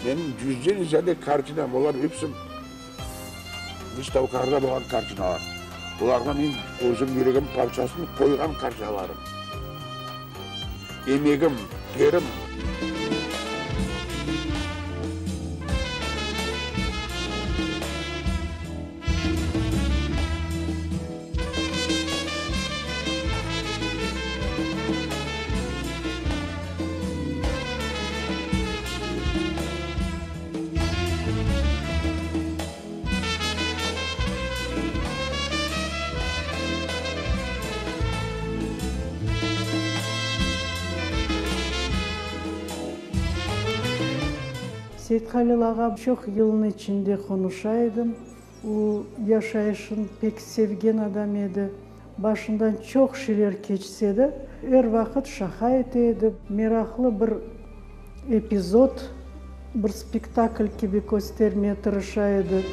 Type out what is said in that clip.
Menim yüzden ziyade kartinam, olar episi vıstavkalarda bolğan kartinalar. Olarğa men özüm yüregim parçasını qoyğan kartinalarım. Emegim, terim. Seythalil ağa çoq yılnıñ içinde qonuşa edim. O, yaşayışın pek sevgen adam edi. Başından çoq şeyler keçse de, er vaqıt şaqa ete edi. Meraqlı bir epizod, bir spektakl kibi köstermeye tırışa edi.